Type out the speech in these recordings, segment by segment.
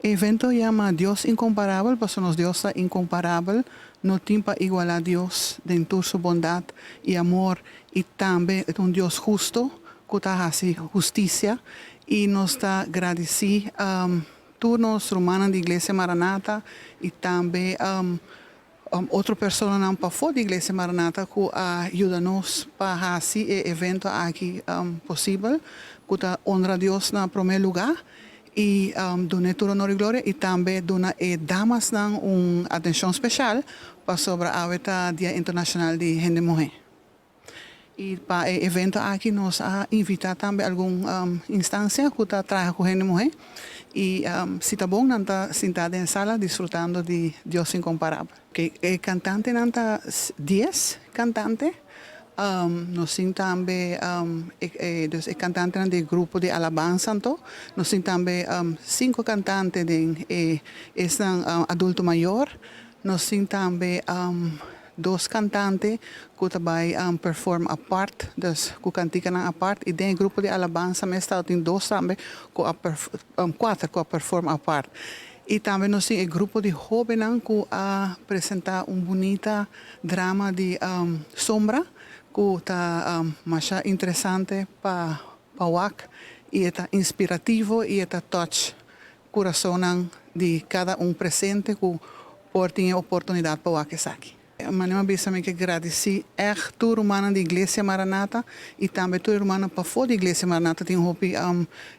Evento yama Dios Incomparabel, pasobra nos Dios ta incomparabel, no tin pa iguala Dios den tur su bondad y amor y tambe e ta un Dios husto cu ta haci husticia. Y nos ta gradici tur nos rumannan di Iglesia Maranatha y tambe otro personanan pafó di Iglesia Maranatha cu a yuda nos pa haci e evento aki posibel, cu ta honra Dios na prome lugar y duna tur honor y gloria y tambe duna e damasnan un atencion special pasobra awe ta Dia Internacional di Hende Muhe. Y pa e evento aki nos a invita tambe algun instancia cu ta traha cu hende muhe y si ta bon nan ta sinta den sala disfrutando di Dios Incomparabel. E cantantenan ta 10 cantante, nos tin tambe dus e cantantenan di grupo di alabansa anto, nos tin tambe cinco cantante den e esnan adulto mayor, nos tin tambe dos cantante cu ta bay perform apart, dus cu canticanan apart, y den e grupo di alabansa mes tin dos tambe cu a cuater cu a perform apart. Y tambe nos tin e grupo di hobennan cu a presenta un bunita drama di sombra cu ta masha interesante pa wak y ta inspirativo y ta touch curasonnan di cada un presente cu por tin oportunidad pa wak esaki. Manera bisa, mi ke gradici echt tur rumannan di Iglesia Maranatha y tambe tur rumannan pafó di Iglesia Maranatha. Tin hopi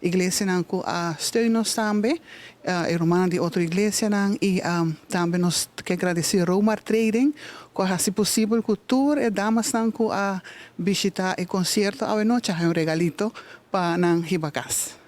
iglesianan cu a steun nos tambe, e rumannan di otro iglesianan, y tambe nos ke gradici Romar Trading cu a haci posibel cu tur e damasnan cu a bishita e concierto awe nochi a un regalito pa nan hiba cas.